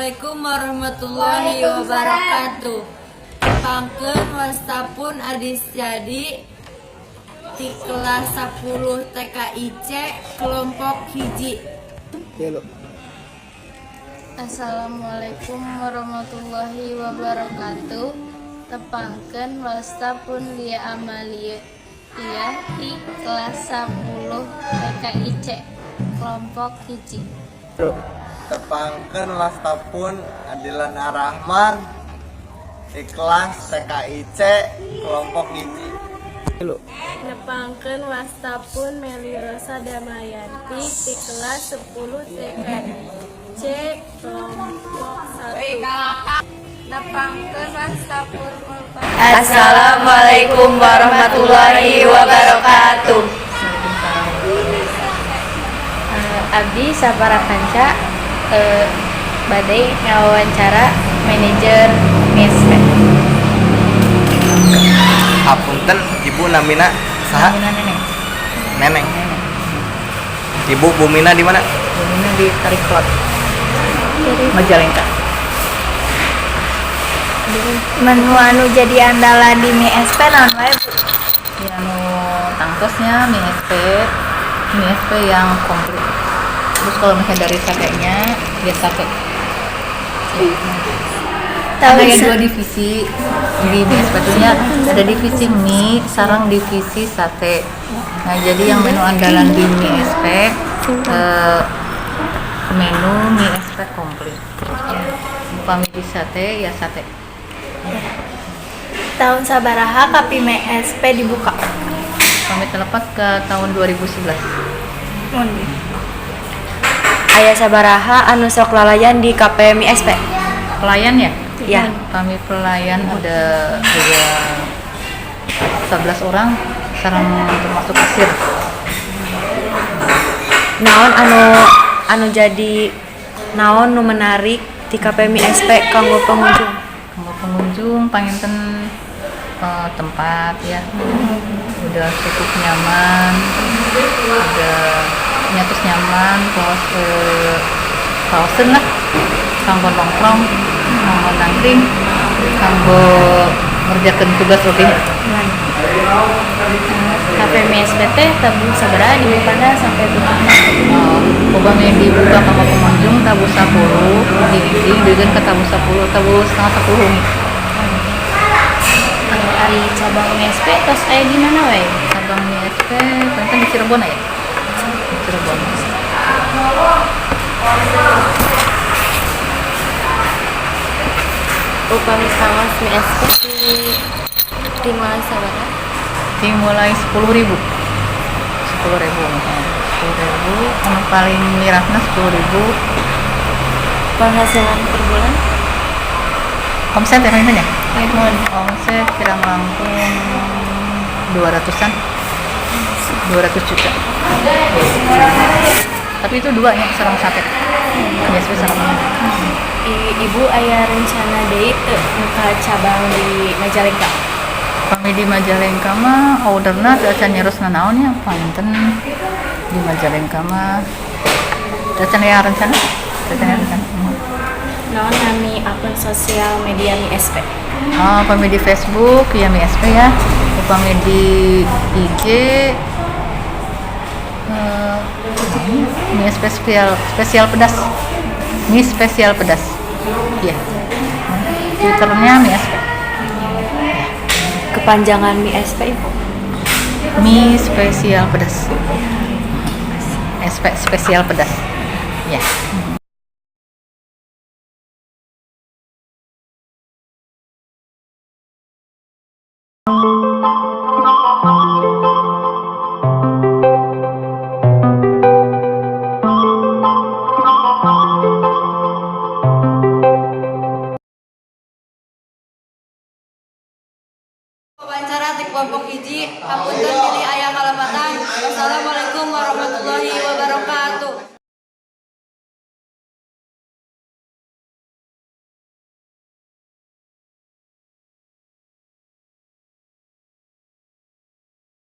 Assalamualaikum warahmatullahi wabarakatuh. Tepangkeun, wasta pun Adisyadi di kelas 10 TKIC kelompok 1. Tilu. Assalamualaikum warahmatullahi wabarakatuh. Tepangkeun, wasta pun Lia Amalia di kelas 10 TKIC kelompok 1. Tepangkeun, wasta pun Adilan Arrahman di kelas TKIC kelompok 1. Tilu. Nepangkeun, wasta pun Meli Rosa Damayanti di kelas 10 TKIC kelompok 1. Nepangkeun, wasta pun Assalamualaikum warahmatullahi wabarakatuh. Abdi Sapara Kanca bade ngawawancara manajer MSP. Hapunten, Ibu, namina saha? Namina Neneng. Neneng. Neneng. Ibu bumina di mana? Bumina di Tarikolot. Majalengka. Menu anu jadi andalan di mie SP naon wae, Bu? Ya, anu tangtosnya mie SP, mie SP yang komplit. Terus kalau misalnya dari satenya, ya sate. Tahu Ada dua divisi di mie SP nya, ada divisi mie, sareng divisi sate. Nah, jadi yang menu andalan di mie SP menu mie SP komplit. Upami di sate ya sate. Tahun sabaraha Kafe Mie SP dibuka? Kami terlepas ke tahun 2011. Mun. Aya sabaraha anu sok lalayan di Kafe Mie SP? Pelayan ya? Ya. Kami pelayan ada 11 orang sareng termasuk kasir. Naon anu anu jadi naon nu menarik di Kafe Mie SP kanggo pengunjung? Kanggo pengunjung panginten tempat ya udah cukup nyaman, udah nyatus nyaman, terus kaosen lah kanggo nongkrong, kanggo nangkring, kanggo ngerjakan tugas oke. Kafe Mie SP teh tabuh sabaraha dibukana sampai tutupna? Oh, upami dibuka kanggo pengunjung tabuh 10 di dengan ke tabuh 10, tabuh setengah 10 wengi. Ari cabang Mie SP tos aya di mana wae? Cabang mie SP panginten di Cirebon ya, di Cirebon. Upami sangos mie SP di mulai sabaraha? Dimulai 10.000, 10.000, 10.000 anu paling mirahna 10.000. Penghasilan per bulan? Omset ya panginten ya? Muhun. Omset kirang langkung 200-an, 200 juta, tapi itu dua ya, sareng sate ya, sareng. Ibu aya rencana deui teu muka cabang di Majalengka? Kami di Majalengka mah orderna teu acan nyeros nanaon nya, panginten di Majalengka mah teu acan aya rencana, teu acan aya rencana. Naon nami akun sosial media Mie SP? Oh, upami di Facebook ya Mie SP ya. Upami di IG mie spesial spesial pedas. Mie spesial pedas. Iya. Twitternya Mie SP. Kepanjangan Mie SP, Ibu? Mie spesial pedas. SP spesial pedas. Ya. Wawancara di kelompok 1. Hapunten bilih aya kalepatan. Wassalamualaikum warahmatullahi wabarakatuh.